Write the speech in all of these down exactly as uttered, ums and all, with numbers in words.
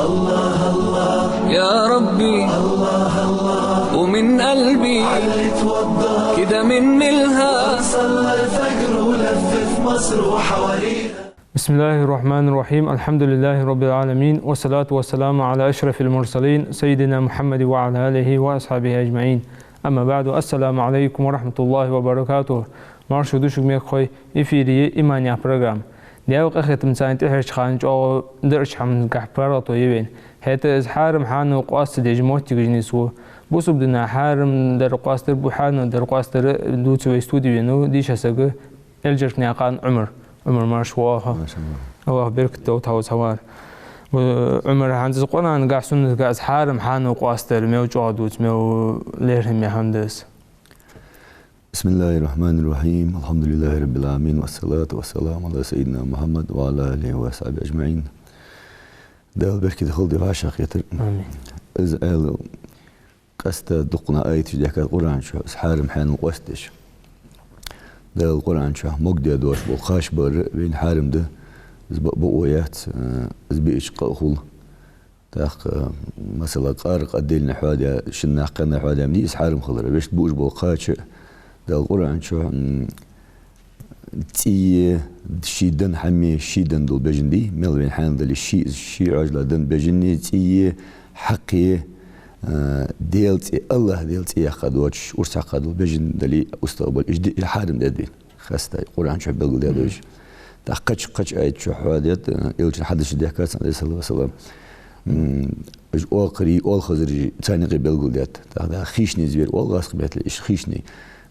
يا ربي، ومن قلبي كده من ملها. صلى الفجر ولف في مصر وحواليها. بسم الله الرحمن الرحيم. الحمد لله رب العالمين، والصلاة والسلام على أشرف المرسلين سيدنا محمد وعلى آله وأصحابه أجمعين. أما بعد، السلام عليكم ورحمة الله وبركاته. Марша доагӀалда шуга, мехкахой, эфире я «Иман» яха программа. Даьла къахетамца тӀехьарча хана чӀоагӀа даарча хӀамангахь паргӀато я вайна. ХӀаьта из хьарам-хьанал къоастадеш моттигаш нийслу. Бусалба дина хьарам дар къоастадар а, хьанал дар къоастадар а дувца вай студе венав дийша саг Эльчархнаькъан Ӏумар. Ӏумар, марша воагӀалва. Марша воагӀалва. АллахӀа беркат долда хьа вац хьавар. Ӏумар, хӀанз из Къуръангахь, суннатагахь из хьарам-хьанал къоастадар мел чӀоагӀа дувц, мел лерхӀаме хӀама да из. بسم الله الرحمن الرحيم. الحمد لله رب العالمين. والصلاة والسلام على سيدنا محمد وعلى آله وصحبه أجمعين. Даьла беркат долда вай вӀашагӀкхетар. Амин. Из аьлча, къаьстта дукха аяташ даьхкад Къуръан чу, из хьарам-хьанал къоастадеш. Дала Къуръан чу могадаь доацаш бола кхача баар вайна хьарам да, из ба-, бокъо яц, э, из биача къа а хул. ТӀаккха, масала, къаракъ отдельно хьоадаь, шин нах кхаьнна хьоадаь ма дий из хьарам хилар. Вешта буаш бола кхача а Дала Къуръан чу, м, цӀий, ший даь хӀама, ший даь дола бежан дий, мел вайна хьанал дале, ший, ший Ӏоажала даь бежан, цӀий, хьакъ, а, Даьла цӀи, АллахӀ Даьла цӀи яьккха доацаш, урс хьакха дола бежан дале, устагӀа бале, уж ди-, хьарам даьд вайна. Хаста Къуръан чу белгалдаьд уж. ТӀаккха кхыча, кхыча аята чу хьоадаьд, э, Элчан хьадисаш даьхкад цун, Ӏалайхи ссалату вассалам. М, уж оакхарий, оалхазарий, царна юкъе белгалдаьд. ТӀаккха хищный зверь оал гӀазкхий меттала, уж хищный.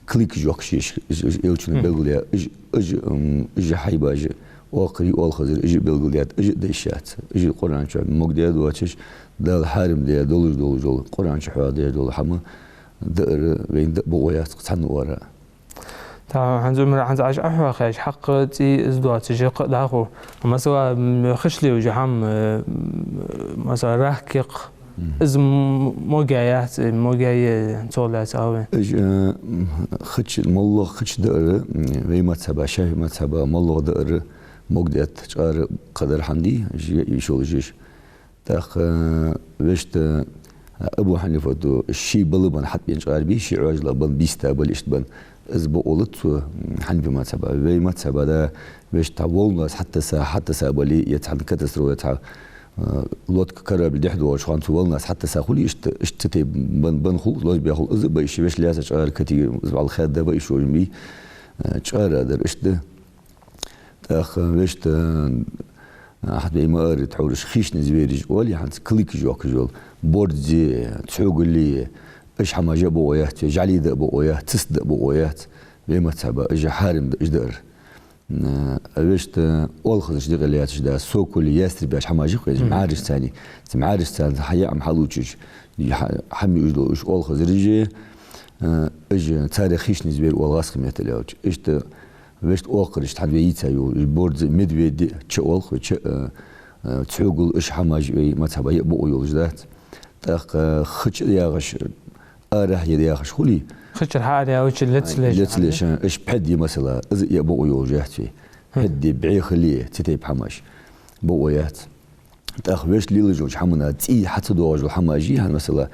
Клыкаш йоаккхаш я уж, уж, уж Элчано белгалдаьд. Уж, уж, м, уж хьайбаш, оакхарий, оалхазарий, уж белгалдаьд, уж а да йиш яц. Уж Къуръан чу могадаь доацаш, Дала хьарам даь долаш, долаш дола, Къуръан чу хьоадаь дола хӀама даар вайна да а бокъо яц цхьанне а. ТӀаккха хӀанз, Ӏумар, хӀанз Ӏа Ӏохьоахаеш, хьакъ, цӀий, из доацаш кхы а дӀахо. Масала, м, хиш ле уж хӀама, э, м, масала, рак я-кх. Мгм. Из м-, могадаь яц, э, могадаь я, цо лаьца а вай. Уж, э, м, хич, моллагӀа хич даар, м, вай мазхӀаба, ШафиӀий мазхӀаба, моллагӀа даар могадаьд, чкъаьра кхыдар хӀама дий, уж я йиш йолаш я уж. ТӀаккха вешта Абу Хьанифата ший бала бан хьатӀабена чкъаьра бий, ший Ӏоажала бан, бийста бале, иштта бан. Из бокъо лац цо, м, Хьанафий мазхӀаба. Вай мазхӀаба да, вешта волнас хьатасса, хьатасса бале, е цхьан катастрофа, е цхьа, э, лодка, корабль дехьа доагӀача хана цу волнас хьатасса хуле, иштта, иштта цу тайпа бан, бан хул, лозабаь хул, из а ба йиш, вешта лаьца чкъаьра катиге, из вӀалла хаьдда ба йиш йолаш бий, э, чкъаьра дар иштта да. ТӀаккха вешта, а, хьатӀабе ма арий, тхьовра уж хищный звераш оал, хӀанз клыкаш йоаккхаш йола, борзе, цхьогали, уж хӀамаш а бокъо яц, жӀали да а бокъо яц, цӀацда а бокъо яц, вай мазхӀаба уж хьарам да, уж даар. А, а вешта оалхазараш декъе лаьцаш да, соколи, ястребаш хӀамаш я-кх уж, мгм, мӀараш царна, цу мӀараш царна хьаяь хӀама хьалучаш, хьа-, хӀама я уж дола, уж оалхазараш, а, уж царех хищный зверь оал гӀазкхий меттала аьлча. Иштта вешта оакхараш хӀанз вай йийца йола, уж борзе, медведь, ча оал-кх вай, ча, э, э, цхьогал, уж хӀамаш вай мазхӀаба яа бокъо йолаш дац. ТӀаккха хич яхаш, арахьа я яхаш хуле, хичара хьаараяьча лецалеш, лецалеш, а, уж пхьед я, масала, из а яа бокъо йолаш яц вай. Хм. Пхьед я, бӀехал я, цу тайпа хӀамаш бокъо яц. ТӀаккха вешта лелаш йолча хӀаманна цӀий хьа ца доагӀаш дола хӀамаш я, хӀанз, масала,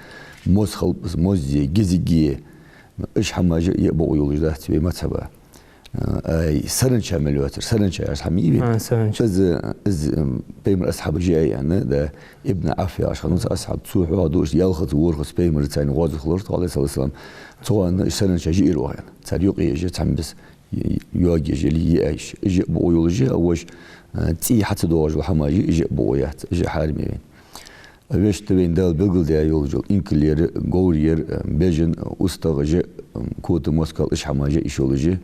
моз халпас, моззи, гезиги, уж хӀамаш а яа бокъо йолаш дац вай мазхӀаба. Ай, саранча мел йоацар, саранча яхаш хӀама я вай. А, саранча. Из, из, м, пайхамара асхьабаша яьй аьнна, да, Ибн Ӏавф яхаш хиннав цхьа асхьаб, цо хьоахаду, иштта ялхаца, ворхӀаца пайхамарца цхьана гӀазоте хилар, Ӏалайхи ссалату вассалам, цу хана уж саранчаш яьр йоах аьнна. Цар юкъе еш, цхьан беса йоагаш я, йоагаш я, уж а бокъо йолаш я, а вож, а, цӀий хьа ца доагӀаш дола хӀамаш а, уж а бокъо яц, уж а хьарам я вайна. А вешта вайна Дала белгалдаь йолаш йола инкал яр, говр яр, бежан, устагӀа, жа, кота, москал, уж хӀамаш а йиш йолаш я.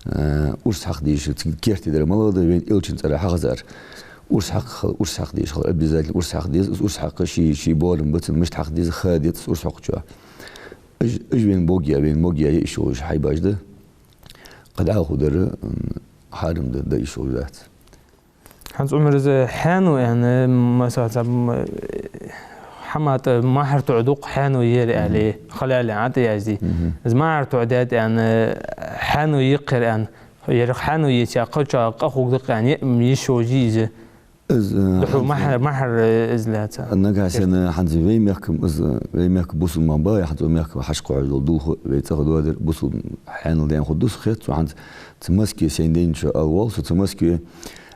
А, урс хьакха дезаш, цига керте дар малагӀа да, вайна Элчан цӀерагӀа хьахезар. Урс хьакха хила, урс хьакха дезаш хилар, обязательно урс хьакха деза, из урс хьакха ший, ший боарам ба цун, мишта хьакха деза, ха деза из урс хьокхачоа. Уж, уж вайна бокъо я, вайна бокъо я, йиш йолаш хьайбаш да. Кхы дӀахо дар, м, хьарам да, да йиш йолаш дац. ХӀанз, Ӏумар, из хьаьно аьнна, масала, м, хӀама тӀа маьхьар тоӀадукх хьаьно яр аьле, мгм, хала аьле, а тӀа язде. Мгм. Из маьхьар тоӀадаьд аьнна, хьаьно йикхар аьнна, ер хьаьно йицъяь кхычоа къа хургда-кх аьнна, е-, йиш йолаш я из. Из, э, духьал хӀанз махьар, махьар, э, из лаьца. Нагахь санна хӀанз вай мехка-м из, вай мехка бусалба ма бий, хӀанз вай мехка хьашт кхоачаш дола дулх, вай цӀагӀа доадар бусалба хьанал ден хӀама дус хет цо хӀанз. Цу Москве сайна дайнача ала воал со, цу Москве,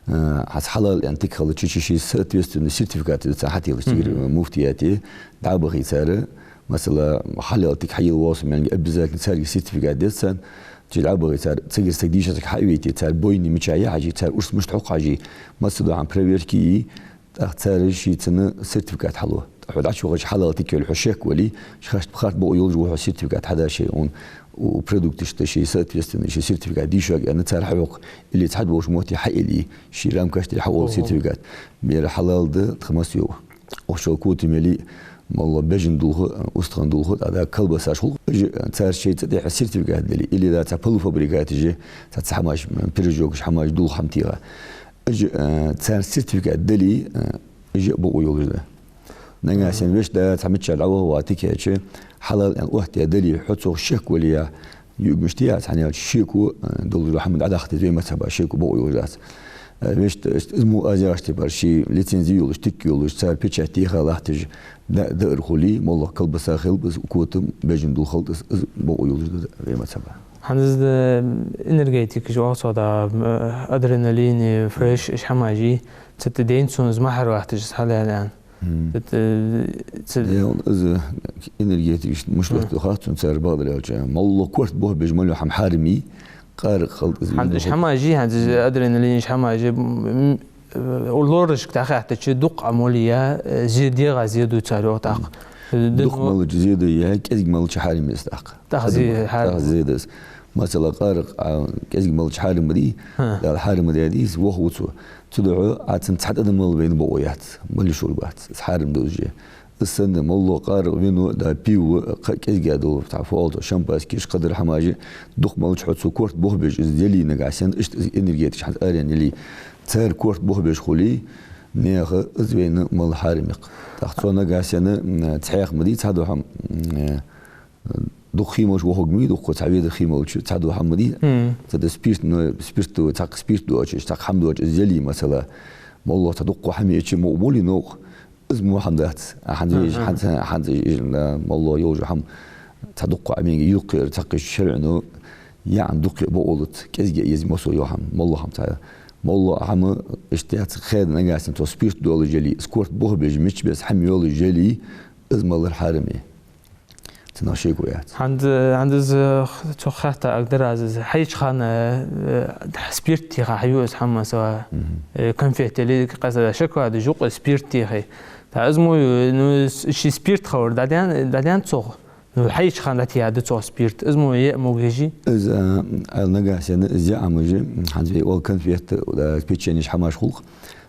э, хӀанз хьалал аьнна тика хилча, ший соответственно сертификат ца хьателаш тигр муфтияте дӀабахе цар, масала, хьалал тика хьайийлла воал со, меанга обязательно царга сертификат деза царна, чи дӀабахе цар, цигара саг дийша саг хьа а вейте, цар бойни мича я хьажи, цар урс мишта хьокх хьажи, масса дола проверки йий, тӀаккха цар шийцана сертификат хьалу. Хьо дӀачувахача хьалал тика йолаш хьо шек вале, ши хашт-пхарт бокъо йолаш ва хьо сертификат хьадашше, он у продукташта ший соответственно ший сертификат дийшаг аьнна цар хьавокх, или цхьа болаш мотти хьаили, ший рамкашта хьаоал сертификат. Мера хьалал да тха масса йола. Охшал котамели, моллагӀа бежан дулх, устагӀан дулх, тӀада колбасаш хул. Уж цар шоай цӀа тӀехьа сертификат дали, или да цхьа полуфабрикаташ, цхьа, цхьа хӀамаш, пирожокаш, хӀамаш дулх хӀама тӀера. Уж, э, цар сертификат дали, э, уж бокъо йолаш да. Нагахь санна вешта да цхьа мичча дӀаваха ваха тика яьча, хьалал аьнна оттадаь дали, хьо цох шек вале, юг мишта яц, хӀана аьлча шеко, э, долаш дола хӀама дӀадахьа деза вай мазхӀаба, шеко бокъо йолаш дац. Э, вешта, из мо аз яхаш тайпара ший лицензи йолаш, тик йолаш, цар печать теха латташ, да-, даар хуле, моллагӀа колбаса хилба из, котам, бежан дулх хилба из, из бокъо йолаш да вай мазхӀаба. ХӀанз из да энергетикаш оал цох да, м, адреналин, фреш, уж хӀамаш йий, цу тӀа дайна цунна из махьар ватташ из хьалал аьнна. Мгм. Т-, т-, ц- Э, он из энергетикаш мишта латт хац цунна, цар бакъдар аьлча. МоллагӀа корта бохабеш мел йола хӀама хьарам йий, къаракъ хилба из. ХӀанз уж хӀамаш йий, хӀанз из адреналин, уж хӀамаш йий, м, м, э, лорашка дӀахаьттача дукха Ӏа мел я, э, зе дегӀа зе ду цар йоах тӀаккха. Дукха мелча зе да, е кӀезига мелча хьарам я из тӀаккха. ТӀаккха зе хьарам. ТӀаккха зе да из. Масала, къаракъ, а, кӀезига мелча хьарам ма дий, Дала хьарам ма даьдий из, вох ва цо. Цудухьа Ӏа цунна цхьа тӀадам мала вайна бокъо яц, мала йиш йолаш бац, из хьарам да уж. Из санна моллагӀа къаракъ, вино, да, пиво, кхы кӀезига дола, цхьа фу оал цох, шампанскеш, кхыдар хӀамаш, дукха мелча хьо цо корта бохабеш из яле нагахь санна, иштта из энергетикаш хӀанз арен яле, цар корта бохабеш хуле, наха из вайна мала хьарам я-кх. ТӀаккха цо нагахь санна, м, цхьаькха ма дий цхьа дола хӀама, м, э, дукха хий мелча вохарг ма вий, дукха цхьа ведар хий мелча цхьа дола хӀама ма дий. Мгм. Цхьа да спирт, но спирт, цхьаккха спирт доацаш, цхьаккха хӀама доацаш из яле, масала, моллагӀа цхьа дукха хӀама еча мукъа болий новкъа, из мо хӀама дац. А хӀанз веш, хӀанз, хӀанз иш, на, моллагӀа йолаш хӀама цхьа дукха Ӏа меанга юккхера, цхьаккха шарӀо, яӀни дукха бокъо луц, кӀезига еза массо йола хӀама, моллагӀа хӀама цхьа. МоллагӀа хӀама иштта яц, хеда нагахь санна цо спирт долаш яле, из корта бохабеш мичча беса хӀама йолаш яле, из малар хьарам я. Цунах шеко яц. ХӀанз, хӀанз из, э, цох хаттар даьд аз, из хьаеча хана, э, спирт теха хьаю из хӀама, масала, э, конфет яле, къаьстта шоколад, жукъ спирт техе. ТӀаккха из мо, э, ну, с-, ший спирт хилар дӀадаьннад, дӀадаьннад цох. Ну, хьаеча хана дӀатеха да цох спирт. Из мо е а могаш йий? Из, э, а, нагахь санна из яа хӀамаш, хӀанз вай оал конфет, да, печеньеш, хӀамаш хул-кх.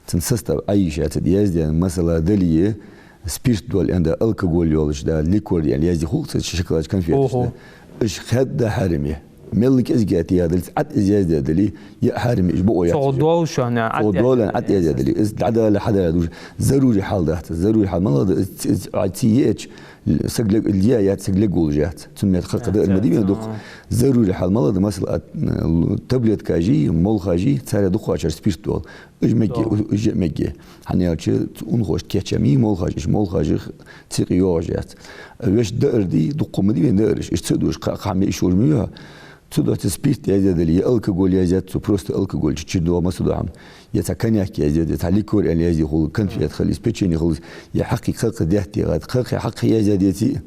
Цун состав Ӏайша цу тӀа яздаь, масала, дале, спирт дола аьнна да, алкоголь йолаш да, ликёр аьнна яздаь хул-кх цу шоколадча конфеташта. Уж хадда хьарам я. Мел кӀезига теха дале, Ӏа тӀа из яздаь дале, е хьарам я, уж бокъо яц. Цох дола шоана Ӏа тӀа яздаь дале. Цох дола аьнна Ӏа тӀа яздаь дале, из дӀадала хьадара дувш, зарури хьал дац. Зарури хьал малагӀа да, из, из Ӏа ци еача, саг лег-, я, я саг лег волаш яц. Цун метта кхы-кхы даар ма дий вайна дукха. Зарури хьал малагӀа да, масала, а, таблеткаш йий, молхаш йий, царех дукхачар спирт дола. Уж мегий, уж а мегий. ХӀана аьлча, цу унахошта кийча ма йий молхаш, уж молхаш цикъ йоагӀаш яц. Вешта даар дий, дукха ма дий вайна даараш, уж ца дуаш, кхы-кхы хӀама йиш йолаш ма ю. Цудухьа цу спирт яздаь дале, е алкоголь яздаьд цо, просто алкоголь, чу-, чу доагӀа, масса дола хӀама. Е цхьа коньяк яздаьд, е цхьа ликёр аьнна яздаь хул, конфет хилийта, печенье хилийта, е хьакхий кхы-кхы даьтта егӀад, кхы-кхы хьакхий яздаьд, е ци.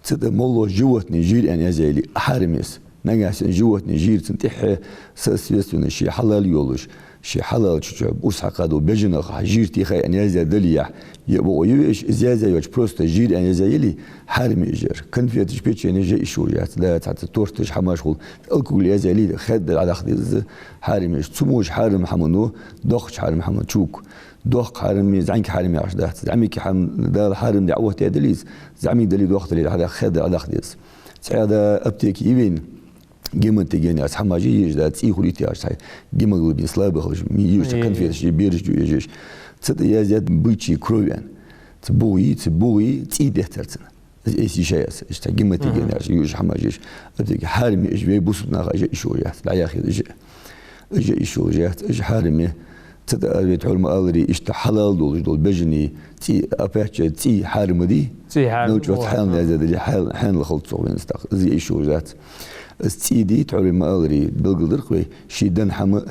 Цу тӀа моллагӀа животный жир аьнна язъяь яле, хьарам я из. Нагахь санна животный жир цун тӀехьа, соответственно, ший хьалал йолаш, ший хьалал чу-чу урс хьакха дола бежанах жир техай аьнна язъяь дале, е бокъо я вешта, из язъяь йолча просто жир аьнна язъяь яле, хьарам я уж. Конфеташ, печеньеш я йиш йолаш яц, да, цхьацца торташ, хӀамаш хул, алкоголь язъяь яле, хадда дӀадаккха деза из, хьарам я уж. Цу мо уж хьарам хӀамано, доккхача хьарам хӀаман чу. Доккха хьарам я, зӀамига хьарам яхаш дац. ЗӀамига хӀама Дала хьарам даь Ӏооттадаь дале из, зӀамига дале, доккха дале, хьада хадда дӀадаккха деза. Цхьа да аптеке я вайна, гематоген яха хӀамаш я еш, да, цӀий хулийта яхаш цхьа, гемоглобин слабый хилча, м, еш цхьа конфеташ, бераш чу еш. Цу тӀа яздаьд бычья кровь аьнна. Цу бугӀий, цу бугӀий цӀий деттар цунна. Из айса йиш яц, из цхьа гематоген яхаш, еш хӀамаш еш. Аптеке хьарам я уж, вай бусалба наха уж йиш йолаш яц, дӀаяхийта уж. Уж йиш йолаш яц, уж хьарам я. Цу тӀа вай тхьовра ма аллара, иштта хьалал долаш дола бежана цӀий, опять же, цӀий хьарам дий? ЦӀий хьарам, мел чӀоагӀа хьаьнала яздаь дале, хьаьн-, хьаьнала хилац цох вайна, тӀаккха из йиш йолаш дац. Из цӀий дий, тхьовра ма аллара, белгалдир-кх вай, ший денна хӀама,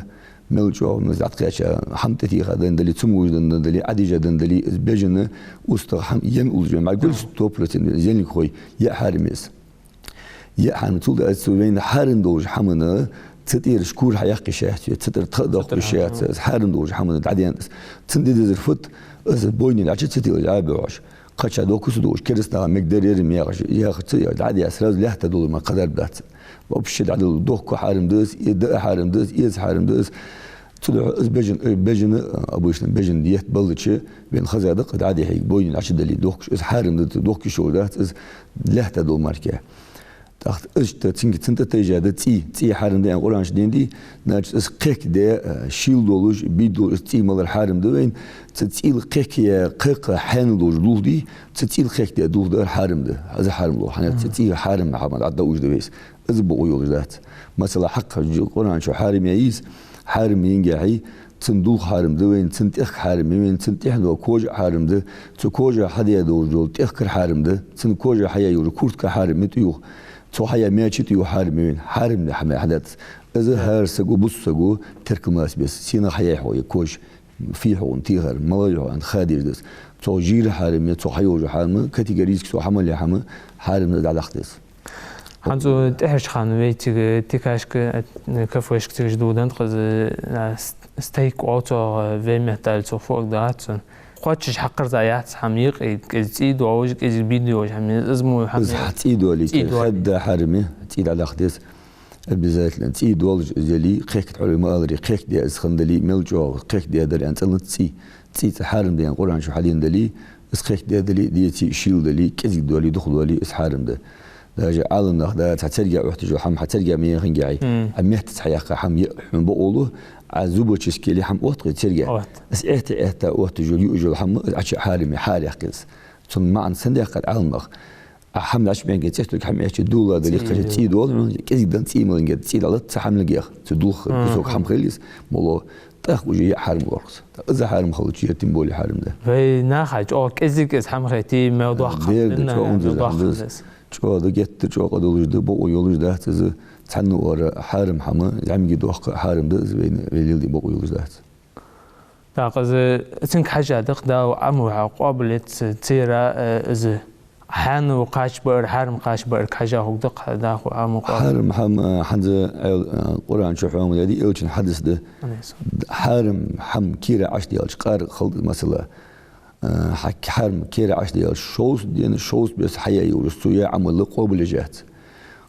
мел чӀоагӀа из дӀатӀакхаьча, хӀама тӀатеха денна дале, цамогаш денна дале, Ӏодежа денна дале, из бежана устагӀа хӀама енна уллаш вайна мара гуш, сто процентов зенлиг хой, яа хьарам я из. Яа хьарам, цул тӀехьа цу вайна хьарам долча хӀаманна цу тӀера шкура хьаяккха йиш яц, цу тӀера тха а доккха йиш яц, из хьарам долча хӀаманна дӀадаьнна из. Цунна де дезар фуд, из бойне дӀачу ца телаш, Ӏаьбе воаш. Кхыча доккха ца долаш, кераста наха мегаргдар ер ма яхаш, яхаш ца яхаш, дӀадаь сразу лаьтта долаш мара кхы дарба дац. Вообще дӀадала дохко хьарам да из, э, даа хьарам да из, эца хьарам да из. Цудухьа из бежан, э, бежана, э, обычно бежана диета баллача, вайна хеза да-кх, дӀадихьа бойне дӀачудале дохкаш, из хьарам да, дохкаш йолаш дац, из лаьтта дола мара. ТӀаккха иштта цунга, цунна тӀатайжа да цӀий, цӀий хьарам да аьнна Къуръан чу денадий, значит, из кхехкадаь, э, шийла долаш, бийда долаш, из цӀий малар хьарам да вайна, цу цӀийла кхехкаяь, кхайкха хьаьнала долаш дулх дий, цу цӀийла кхехкадаь дулх дар хьарам да, из хьарам ло, хӀана аьлча цу цӀий хьарам хӀаман дӀадоуж да вайс. Из бокъо йолаш дац. Масала, хьакха Къуръан чу хьарам яь йис, хьарам яьнгехьа, цун дулх хьарам да вайна, цун тӀехк хьарам я вайна, цун тӀехьа дола кожа а хьарам да, цу кожа хьадаь долаш дола тӀехкар хьарам да, цун кожа хьаяь йолаш куртка хьарам я тӀаювха, цо хьаяь маьчи тӀаювха хьарам я вайна, хьарам да хӀама хьадац. Из хӀара саго, бусалба саго теркалмас бес, сенах хьаяьй хьо е кожа, фий хьона, тӀехьара, малагӀа я хьона, ха дезаш да из. Цох жийра хьарам я, цох хьайолча хьарам, категорически цох хьа мел яь хӀама хьарам да, дӀадаккха деза. ХӀанз цу тӀехьарча хана вай цига тикашка, э, кафешка цига дӀадоладеннад-кх из, э, с-, стейк оал цох, э, вай меттала цох фу оал дац цунна. Кхоачаш хьакхарза яц хӀама, юкъе кӀезига цӀий долаш, кӀезига бийда йолаш хӀама, из мо хӀама. Из хьа цӀий доле, цӀий доле, хадда хьарам я, цӀий дӀадаккха деза. Обязательно. ЦӀий долаш из яле, кхехкадаь, тхьовра ма аллара, кхехкадаь из хинна дале, мел чӀоагӀа кхехкадаь дар аьнна цӀенлац цӀий. ЦӀий цӀи хьарам да аьнна Къуръан чу хьадена дале, из кхехкадаь дале, деций, шийла дале, кӀезига доле, дукха доле, из хьарам да. Даже Ӏаламнаха да, цхьа царга отташ йола хӀама хьа царга ма яхингехьа, Ӏа меттаца хьаяккха хӀама я хьона бокъо лу, Ӏа зубочистка яле хӀама отт-кх царга. Отт. Из аьтта-аьтта отташ йола, юаш йола хӀама, из Ӏачу хьарам я, хьараяккха из. Цун маӀан сенна даьккхад Ӏаламнаха? Ӏа хӀама дӀачубаьннге, цӀехтург хӀама эча дула дале, кхача цӀий дола, кӀезига денна цӀий малингехь, цӀий дӀалац цу хӀамалгех, цу дулх кусок хӀама хилар из, моло, тӀаккха уже яа хьарам лоархӀ из. Из хьарам хилча, ер тем более хьарам да. Вай наха чӀоагӀа кӀезига из хӀама хете, мел доккха хӀама да, чӀоагӀа да, геттара чӀоагӀа къа долаш да, бокъо йолаш дац из, цхьанне а оара хьарам хӀама, зӀамига доккха хьарам да из, вайна, вай леладе бокъо йолаш дац. ТӀаккха из цунга хьежжа да-кх, Дала Ӏамо хьа къоабал ец церан, э, из хьаьнала кхача баар, хьарам кхача баар хьежжа хургда-кх, Дала Ӏамо къоабал. Хьарам хӀама, хӀанз Ӏел-, э, Къуръан чу хьома даьдий, элчан хьадис да. Хьарам хӀама кера Ӏочудаьлча, къаракъ хилда, масала, э, хьа-, хьарам кера Ӏочудаьлча, шовзткъа ден, шовзткъа бес хьаяь йолаш цо яь Ӏамал къоабал еш яц.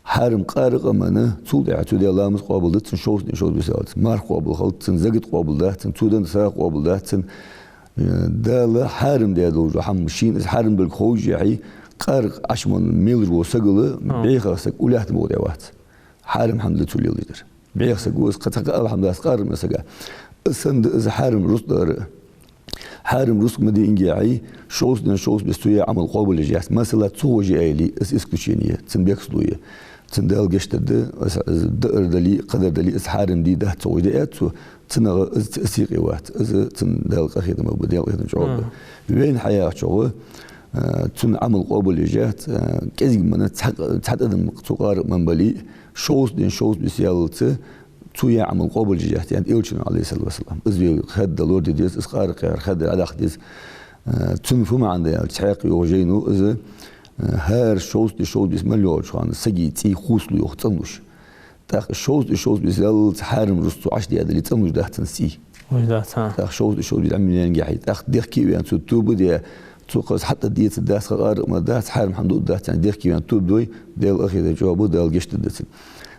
Хьарам къаракъ хӀамана, цул тӀехьа цо даь ламаз къоабал дац цун шовзткъа ден, шовзткъа бес яллалца. Марха къоабал хилац цун, закат къоабал дац цун, цо денна сагӀа къоабал дац цун. Э, Дала хьарам даь долаш дола хӀама шийна из хьарам долга ховшшехьа, къаракъ Ӏочу ма мелаш вола сагал, бӀеха саг улаьхта бокъо тӀа вац. Хьарам хӀама да цо леладеш дар. БӀеха саг ва из, кхы цхьаккха ала хӀама дац къаракъ мел сага. Из санна да из хьарам рузкъ дар. Хьарам рузкъ ма диингехьа, шовзткъа ден, шовзткъа бес цо яь Ӏамал къоабал еш яц. Масала, цу гӀожа аьле, из исключение, цун бехказло я. Цунна Дала гешт дергда, из, из даар дале, кхыдар дале, из хьарам дий, дац цу гӀожа, даьд цо, цунах из ц-, из юкъе вац. Из цунна Дала къахетам ба, Дала къахетам чӀоагӀа ба. Вайна хьаяхачох, э, цун Ӏамал къоабал еш яц, э, кӀезига мана цхьа, цхьа тӀадам цу къаракъ ман бале, шовзткъа ден, шовзткъа бес яллалца, цо яь Ӏамал къоабал еш яц, аьннад элчано, Ӏалайхи ссалату вассалам. Из вай хадда лораде деза, из къаракъ яхар хадда дӀадаккха деза. Э, цун фу маӀан да аьлча, цхьаькха йоах жайно из, э, хӀара шовзткъа ден, шовзткъа бес мел йоагӀача хана сага цӀий хувцалу йоах, цӀенлуш. ТӀаккха шовзткъа ден, шовзткъа бес яллалца хьарам рузкъ цо Ӏочудаь дале, цӀенлуш дац цун цӀий. Луш дац, хӀа. ТӀаккха шовзткъа ден, шовзткъа бес Ӏамал яьнгехьа, тӀаккха дехке ваьнна цо тоба даь, цо кхы хьатӀа децар дац, кхы къаракъ мел дац, хьарам хӀама дуа дац, аьнна, дехке ваьнна тоба дой, Дала къахетам чӀоагӀа ба, Дала гешт дергда цунна.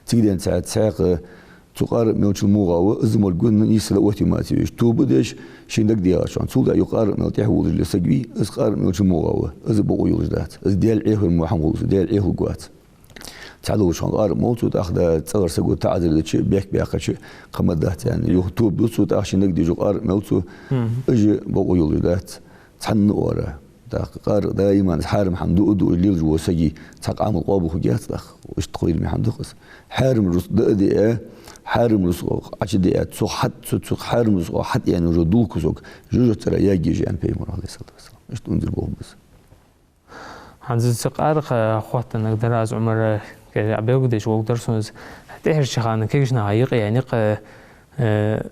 Цига денз цхьа, цхьаькха цу къаракъ мелчал мугӀа ва, из морг гун нийсса оттаве ма ца веш, тоба деш, шийна дагадехача хана. Цул тӀехьа юха къаракъ мел тӀехьа волаш ле саг вий, из къаракъ мелчал мугӀа ва, из бокъо йолаш дац. Из Даьла Ӏехавар мо хӀама хул, Даьла Ӏехалургвац. Цхьа долча хана къаракъ мел цо, тӀаккха да цӀагӀара саго таӀазар дича, бехк баьккхача, кхы ма дац аьнна. Юха тоба ду цо, тӀаккха шийна дагадеш, къаракъ мел цо, уж бокъо йолаш дац. Цхьанне а оара. ТӀаккха къаракъ даиман хьарам хӀама дуа а дуаш лелаш вола сага цхьаккха Ӏамал къоабал хургьяц тӀаккха. Иштта кхоараме хӀама да-кх из. Хьарам рузкъ даа а диа, хьарам рузкъах Ӏочудиа, цу хьат-, цу, цу хьарам рузкъах хьатӀаена уже дулх кусок жожагӀатен цӀера ягийта, аьннад Пайхамара, Ӏалайхи ссалату вассалам. Иштта унзара болх ба из. ХӀанз цу къаракъа хоттанаг дар аз, Ӏумар, кхы а белгалдеш волга дар сона из. ТӀехьарча хана кагийча наха юкъе, яьннай-кх, э,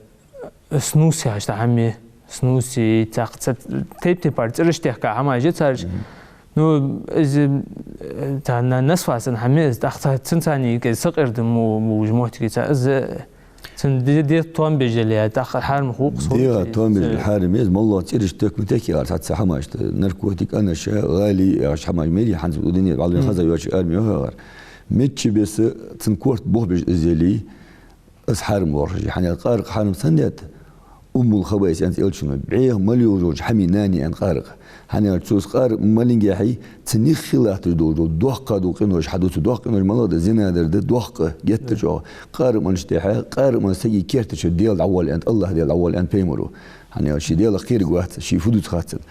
снус яхаш да хӀама, снус, цхьа, цхьа тайп-тайпара цӀераш техка хӀамаш я цараш. Мгм. Ну, из, э, цхьа на-, насвас аьнна хӀама я из, тӀаккха цхьа цунцара юкъе сакъердам мо-, мо уж моттиг я цхьа, из, э, цун де-, де-, товш беш дале, тӀаккха хьарам хул-кх из. ДегӀа товш беш дале хьарам я из, моллагӀа цӀераш техка ма техкий, цхьацца хӀамаш да, наркотик, анаша, гӀали яхаш хӀамаш ма ярий хӀанз дунен тӀа бӀаьлвена, мгм, хоза йоацаш арми йохагӀар. Мичча беса цун корта бохабеш из яле, из хьарам лоархӀаш я. ХӀана аьлча къаракъ хьарам сенна даьд? Уммул хабаис аьннад Элчано. БӀеха мала йолаш йолча хӀамий нана я, аьннад, къаракъ. ХӀана аьлча цо из къаракъ малингехьа, цу ниххе латташ долаш дола доккха дола къинош хьаду цо. Доккха къинош малагӀа да? Зина дар да, доккха геттара чӀоагӀа. Къаракъ малача тӀехьа, къаракъ мала сага керта чу Даьла дӀаволла аьннад, АллахӀ Даьла дӀаволла аьннад Пайхамара. ХӀана аьлча ше Даьлах кхераргвац, ше фу дувц хаттад.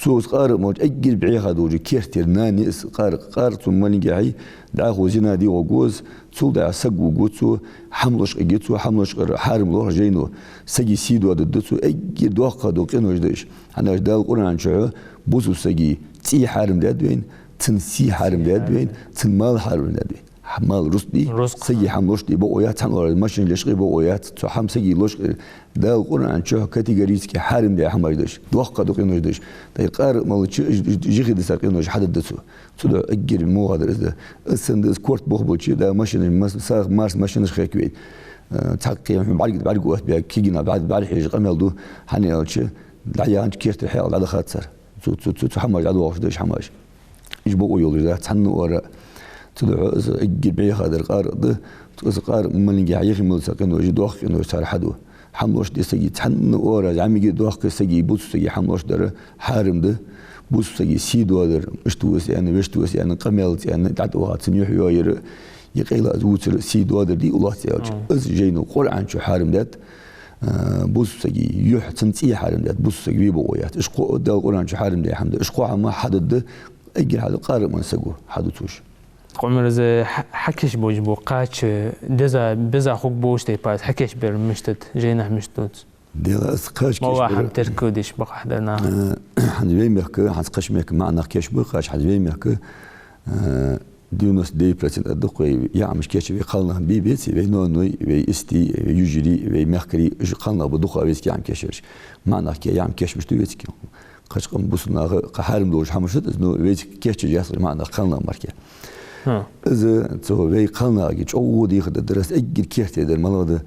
Цо из къаракъ малача эггара бӀеха долча керттера нана я из къаракъ. Къаракъ цо малингехьа, дӀахо зина де гӀоргва из, цул тӀехьа саг вувргва цо, хӀама лочкъаргья цо, хӀама лочкъар хьарам лоархӀ жайно. Сага сий доадаргда цо, эггара доккха дола къинош да уж. ХӀана аьлча Дала Къуръан чу бусалба сага цӀий хьарам даьд вайна, цун сий хьарам даьд вайна, цун мал хьарам даьд вайна. Мал рузкъа да, рузкъа, сага хӀама лочкъаде бокъо яц, цхьан оагӀорахьа машин лочкъаде бокъо яц, цу хӀама сага лочкъаде. Дала Къуръан чу категорически хьарам даь хӀамаш да уж, доккха дола къинош да уж. ТӀаккха къаракъ малача уж, уж, уж жихи диса къинош хьадергда цо. Цудухьа эггара муха дар из да. Из санна да из корта бохабалча, да, машинаш, мас-, сагӀа марса машинаш хехкавайта. Э, цхьаккха хьона бӀарга, бӀарга оттабаь, кагий нах бӀарга, бӀарга хьежа къамаьл ду, хӀана аьлча дӀаяхача кертера хьаькъал дӀадахацар. Цу, цу, цу, цу хӀамаш дӀадоагӀаш да уж хӀамаш. Уж бокъо йолаш дац цхьанне а. Цудухьа из эггара бӀеха дар къаракъ да. Из къаракъ малингехьа юхе мел ца къинош, доккха къинош цар хьаду. ХӀама лочкъаде сага цхьанне а, зӀамига а, доккха а сага, бусалба сага хӀама лочкъадар хьарам да. Бусалба сага сий доадар, иштта ва со аьнна, вешта ва со аьнна, къамаьл ца аьнна, дӀатӀаваха цун юхь йоаяр, е къайла из вувцар сий доадар дий, уллахь ца аьлча. Мгм. Из жайно Къуръан чу хьарам даьд. Э, бусалба сага юхь, цун цӀий хьарам даьд, бусалба сага ве бокъо яц. Уж кхо Дала Къуръан чу хьарам даь хӀама да. Уж кхо хӀама хьадергда, эггара хьалха къаракъ мала саго хьаду цо уж. Ткъа, Ӏумар, из хьа-, хьакийчбеш бола кхача деза, беза хургболаш тайпара хьакийчбар мишта да, жайнашка мишта дувц? Дела, из кхача кийчбар, моллагӀа хӀама теркалдеш бакъахьа дар наха. Э, хӀанз вай мехка, хӀанз кхыча мехка маӀа нах кийчбу, кхача хӀанз вай мехка, э, девяносто девять процент а дукха вай яӀамаш кийчъяь вай кхалнах бий, беций, вай ноаной, вай истий, вай йижарий, вай мехкарий, уж кхалнах ба дукха вайцига яӀам кийчъяьраш. МаӀа нах ке-, яӀам кийчбеш да вайцига. Кхыча къам бусалба наха кхы хьарам долаш хӀама шуд из, но вайцига кийчъяь яц маӀа нах кхалнах мара. Хм. Из цу вай кхалнахага чӀоагӀа дехар да дар, из эггара керттера дар малагӀа да,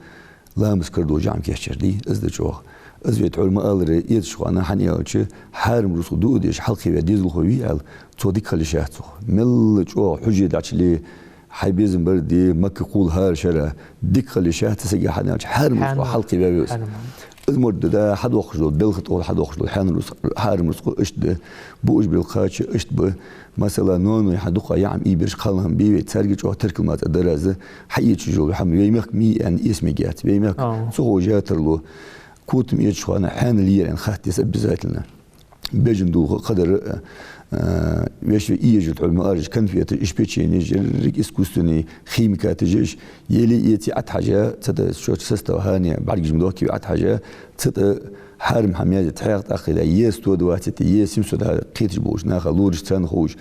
ламаз карадолаш яӀам кийчъяр дий, из да чӀоагӀа. Из вай тхьовра ма аллара, эцача хана, хӀана аьлча, хьарам рузкъа дуадеш хьалкхеваь дезалхо вий аьнна, цох дика хила йиш яц цох. Мел чӀоагӀа хьужаре дӀачуле, хьай безам бар де, Макка кхувла хӀара шера, дика хила йиш яц цу сага, хӀана аьлча хьарам рузкъа хьалкхеваь ва из. Хьарам. Из мо да, да, хьадоаккхаш дола, белха тӀа хьадоаккхаш дола хьарам рузкъа, хьарам рузкъа иштта да, буаш бел кхача иштта ба. Масала, ноаной хьа дукха яӀам ийбеш кхалнах бий вай, царга чӀоагӀа теркал ма ца дар из, хьаэцаш йола хӀама вай мехка ма йий аьнна эца мегаргьяц. Вай мехка, ау, ца ховш а тарлу, котам эцача хана хьаьнал йий аьнна хатта деза обязательно. Бежан дулха, кхыдар, э, э, вешта вай ийжа тхьовра ма араш, конфеташ, иш печеньеш, ерриг искусственный химикаташ я уж, еле эций Ӏотхьажа, цу тӀа шоаш состав хьане, бӀаргаш ма дохкий Ӏотхьажа, цу тӀа хьарам хӀама яздаь, тхьаькха тӀаккха да, Е сто двадцать, Е семьсот кхеташ болча наха лораш царна ховш.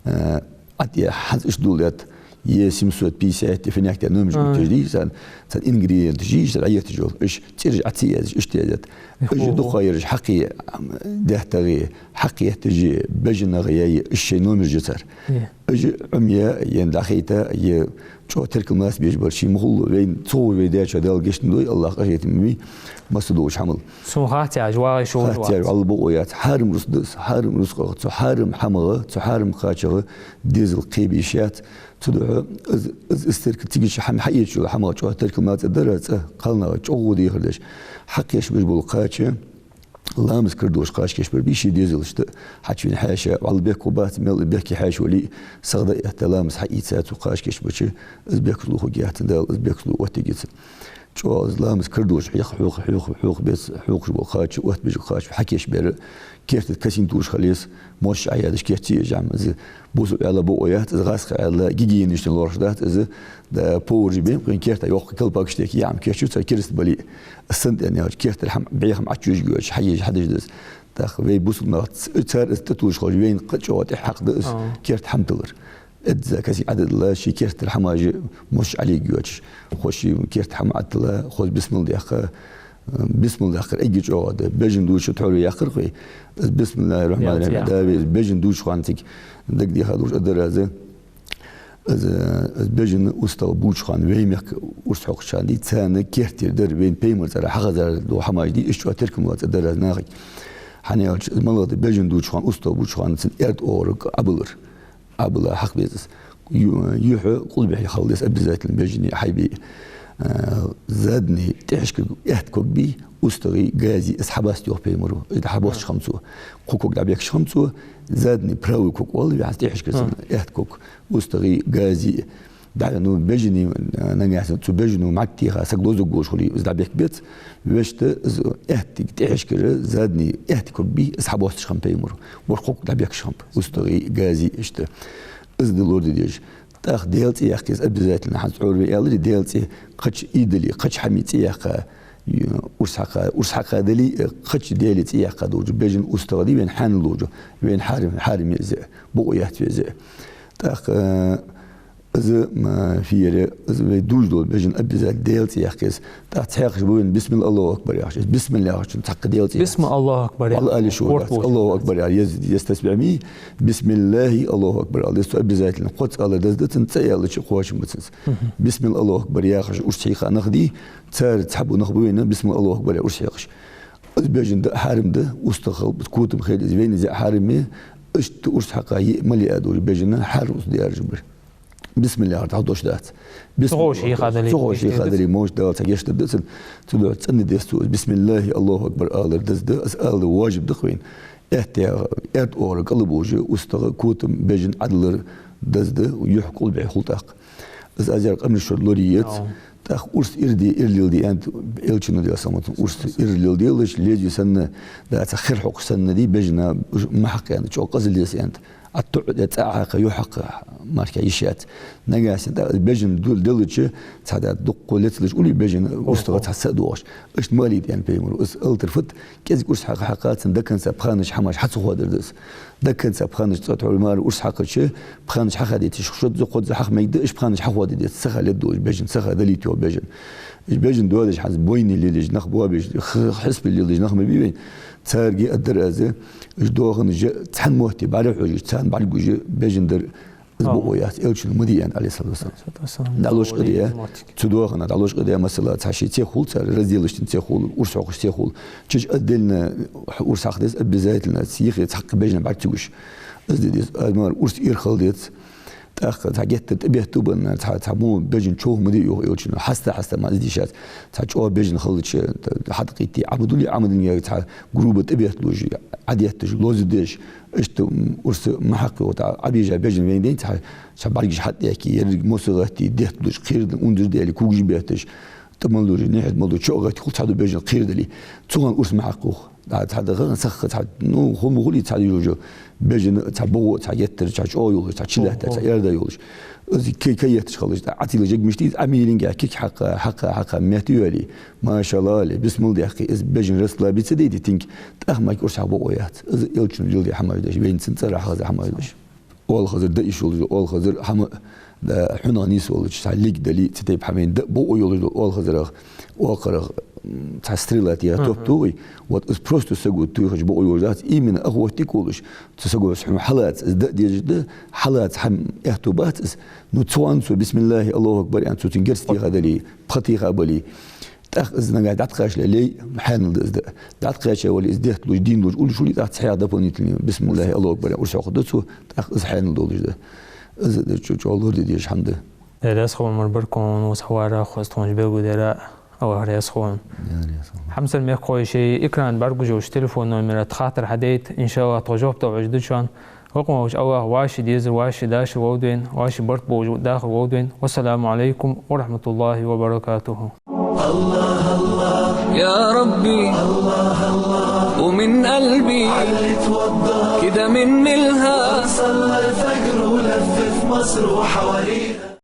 Э, ТӀаккха хӀанз иштта дуллет, Е семьсот пятьдесят, финехк тӀа номераш оттаеш дий, царна, царна ингредиенташ йий, царна Ӏоетташ йола. Уж цӀераш Ӏо ца язъеш, иштта яздаьд. Уж дукха ераш хьакхе, ам, даьттагӀий, хьакхетташ, бежанагӀа яй, уж шоай номераш я цар. Е. Уж Ӏомае, е дӀахайта, е чӀоагӀа теркал маца беш бар ший ма хулла, вайна ца ховш вай даьчоа Дала гешт ма дой, АллахӀ къахетам бий, массадолча хӀамал. Сона хатта яхаш вагӀаш вагӀаш вац. Валла бокъо яц. Хьарам рузкъа да из, хьарам рузкъах, цу хьарам хӀамах, цу хьарам кхачах дезал кхебе йиш яц. Цудухьа из, из, из теркал, цига хӀама хьаэцаш йола хӀамах чӀоагӀа теркал маца дар, цӀа кхалнаха чӀоагӀа дехар деш. Хьакхаьча беш бола кхача, ламаз карадолаш кхача кийчбар бий ший дезалашта, хьачувена хьаьша, валла бехк хургбац, мел бехке хьаьша вале а, сагӀа дӀаэтта ламаз хьаийца цо кхача кийчбача, из бехказло хургьяц цунна, Дала из бехказло оттаргья цунна. чӀоагӀа ламаз кара долаш, хьех-, хьоха, хьоха, хьоха беза, хьохаш бола кхача, отта бежа кхача, хьакеш бер, керта касин тулаш хила еза, мос Ӏоядеш керта ца еш, из бусалба аьла бокъо яц, из гӀазкхий аьла гигиеничный лоархӀаш дац, из, да, повараш бен, кхин керта йоккха колпак тӀа яьй, яхьам кечу, цар кераста бале а. Санна тӀен яьлча, керта хӀама, бӀеха хӀама Ӏочуйоажаш йоацаш, хьаеш, хьадеш да из. ТӀаккха вай бусалба нах ц-, цар из тӀатулаш хилча, вайна кхы чӀоагӀа тӀехьа хьакъ да из, керта хӀама тиллар. Эзза касин Ӏадат дилла, ший керта хӀамаш мос Ӏолега йоацаш, хо ший керта хӀама Ӏодилла, хоза бисмилла даьккха, бисмилла даьккхар эггара чӀоагӀа да. Бежан дувцача тхьовра яьккхар хой, из бисмиллахӀир-рахьманир-рахьим, да, вай из бежан дувцача хана цига дагадеха долаш а дар аз, из, из бежан устагӀа бувцача хана, вай мехка урс хьокхача хана дий, царна керттера дар, вайна пайхамара цӀерагӀа хьахазар дола хӀамаш дий, иштта чӀоагӀа теркам лоаца дар аз нахага. ХӀана аьлча, из малагӀа да, бежан дувцача хана, устагӀа бувцача хана цун аьрда оагӀорахьа къа а балар. Къа а бала хьакха беза из. Ю-, юхь къулбехьа хила деза обязательно бежана хьайбе. Э, задний тӀехьашкара аьтта ког бий, устагӀий, газий, из хьабаста йоах пайхамара. Из хьабоссаш хиннаб цо. Кхо ког дӀабехкаш хиннаб цо, задний правый ког оал вай хӀанз, тӀехьашкара цун аьтта ког. УстагӀий, газий. ДӀа, ну, бежана, э, нагахьа санна цу бежано мӀарга теха саг лозаргволаш хуле, из дӀабехка беза. Вешта, из аьттега тӀехьашкара, задний аьтта ког бий, из хьабоссаш хиннаб пайхамара. БархӀ ког дӀабехкаш хиннаб. УстагӀий, газий, иштта. Из да лораде дезаш. ТӀаккха Даьла цӀи яккха еза обязательно. ХӀанз Ӏорве аьлар, Даьла цӀи кхыча ийдале, кхыча хӀаман цӀи яккха, ю-, урс хьакха, урс хьакха дале, э, кхыча Даьла цӀи яккха долча бежан, устагӀа дий вайна хьаьнал долча, вайна хьарам, хьарам я из, бокъо яц вай из. ТӀаккха, э, из, м, фера, из вай дувцаш дола бежан обязательно Даьла цӀи яккха еза. ТӀаккха цхьаькхаш ба вайна бисмилла, АллахӀу акбар яхаш. Из бисмилла яхачун цхьаккха Даьла цӀи яц. Бисмилла, АллахӀу акбар яхаш. Валла али шо дац. АллахӀу акбар яхаш, ез, ез тасбихь ма йий. БисмиллахӀи, АллахӀу акбар ала деза цо обязательно. Кхозза ала деза да цун, цӀи аьлча кхоачам ба цун. Мгм. БисмиллагӀ, АллахӀу акбар яхаш урс хьийха нах дий, цар цхьабола нах ба вайна бисмиллагӀ, АллахӀу акбар яхаш урс хьекхаш. Из бежан да, хьарам да, устагӀа хилба, котам хилба из, вайна из яа хьарам я, иштта урс хьакха йиъ мала яа долча бежана хьарам урс да яхаш бар. Бисмилла яхар дӀадош дац. Бисмилла. Цу ховш хьийха дале, цу ховш хьийха дале, моча Дала цхьа гешт дергда цунна. Цудухьа цӀена деза цо из. БисмиллахӀи, АллахӀу акбар алар деза да, из ала важиб да-кх вайна. Аьттега, аьрда оагӀорахьа къа лелабеш, устагӀа, котам, бежан Ӏодалар деза да, юхь къулбехьа хул тӀаккха. Из аз яхар къамараш шоана лорае еза. ТӀаккха урс ира де, ира леладе аьннад Элчано, Даьла салам хилда цунна, урс ира леладелаш, лезвий санна, да, цхьа хер хьокхаш санна дий, бежана ма хьакха аьннад, чӀоагӀа къиза леса аьннад. А туӀ де цӀа хьакха, юхь хьакха, марха йиш яц. Нагахьа санна тӀаккха бежан ду-, делча, цхьа да дукха лецалуш улий бежан, устагӀа цхьа са а доагӀаш. Иштта ма алийта аьннад пайхамара. Из алатар фуд, кӀезига урс хьакха, хьакха цун до конца пханаш, хӀамаш хьа ца хоадар да из. До конца пханаш, цкъа тхьовра мара урс хьакхача, пханаш хьахадайташ, шозза-кхозза хьахьа мегаргда, уж пханаш хьахоадергда, саха лергдолаш бежан, саха далийта йоагӀа бежан. Уж бежан доадеш хӀанз бойне лелаеш нах боабеш, х-, хьисап лелаеш нах ма бий вайна. Царга а дар аз, уж доаханаш цхьан метте бӀарахьежаш, царна бӀаргагуш бежан дар, из бокъо яц, Элчано ма де аьннад, Ӏалайхи ссалату вассалам. ДӀалуш къа де, цу доахана дӀалуш къа де, масала, цхьа ши цех хул цар, разделочный цех хул, урс хьокхаш цех хул. Чуж отдельно урс хьакха деза обязательно, цу юхе цхьаккха бежан бӀарга ца гуш. Из де деза, аз мара урс ира хила деза. ТӀаккха цхьа геттара тӀабетта а бенна, цхьа, цхьа мо бежан човха ма де йоах Элчано. Хьаста-хьаста мара из де йиш яц. Цхьа чӀоагӀа бежан хилча, хьатӀакхийтте, Ӏа ма дуллий, Ӏа ма дуллий, цхьа грубо тӀабетталуш, Ӏодетташ, лозадеш, иштта, м, урс ма хьакха йоах, тӀаккха Ӏобежа бежан вайна дайна, цхьа, цхьа бӀаргаш хьатӀадаьхке, ерриг мос гӀатте, детталуш, кхераденна, унзара даьле, когаш бетташ, тӀа мел долаш, нехьа мел долаш, чо гӀатте, хул цхьадола бежан кхерадале, цу хана урс ма хьакха йоах. ДӀа цхьа даха, саха цхьа, ну, хӀама хулий цхьа йолаш, бежан цхьа богӀо, цхьа геттара, цхьа чӀоагӀа йолаш, цхьа чилаьттара, цхьа аьрда йолаш. Из кай-, кайетташ хилча, тӀа Ӏотилла жагмишта из Ӏамийлинга кик хьакха, хьакха, хьакха, метта йоале, машаллахӀ але, бисмилла даьккхе, из бежан расслабиться дайде тинг, тӀаккха мара урс хьакха бокъо яц. Из Элчано леладаь хӀамаш да уж, вайна цун цӀерагӀа хьахеза хӀамаш да уж. Оалхазар да йиш йолаш, оалхазар хӀама, да, хьунагӀа нийсвелча, цхьа лиг дале, цу тайпа хӀаман да бокъо йолаш дола оалхазарах, оакхарах, м, цхьа стрела тӀа топ тохий, вот из просто саго тохаш бокъо йолаш дац, именно охотник волаш, цу саго хӀама хьалаца, из да дезаш да, хьалаца хӀама аьттув бац из, ну, цу хана цо бисмиллахӀи, АллахӀу акбар аьнна, цо цун герз теха дале, пха теха бале, тӀаккха из нагахь дӀатӀакхачале, лей, хьаьнал да из да. ДӀатӀакхаьча вале, из детталуш, дийнлуш, уллуш улий, тӀаккха цхьаькха дополнительно бисмиллахӀи, АллахӀу акбар аьнна урс хьокхаргда цо, тӀаккха из хьаьнал долаш да. Из да чӀо-, чӀоагӀа лораде дезаш хӀама да. Даьла раьза хилва, Умар, баркал хьона укх хӀаман хьоастагӀа тхона белгалдара, АллахӀ раьза хилва хьона. Даьла раьза хилва. Хьамсара мехкахой, шоай экрана бӀаргагуш йолча телефон номера тӀа хаттар хьадайта, иншааллахӀ, тхо жоп дала хьожаргда шоана. Лакха волча АллахӀа вӀаший дезар, вӀаший дашар лолда вайна, вӀаший барт болаш дахар лолда вайна. Вассаламу Ӏалайкум ва рахьматуллахӀи ва баракатухӀ. الله الله، يا ربي الله الله، ومن قلبي علي توضى، كده من ملها صلى الفجر ولف في مصر وحواليه.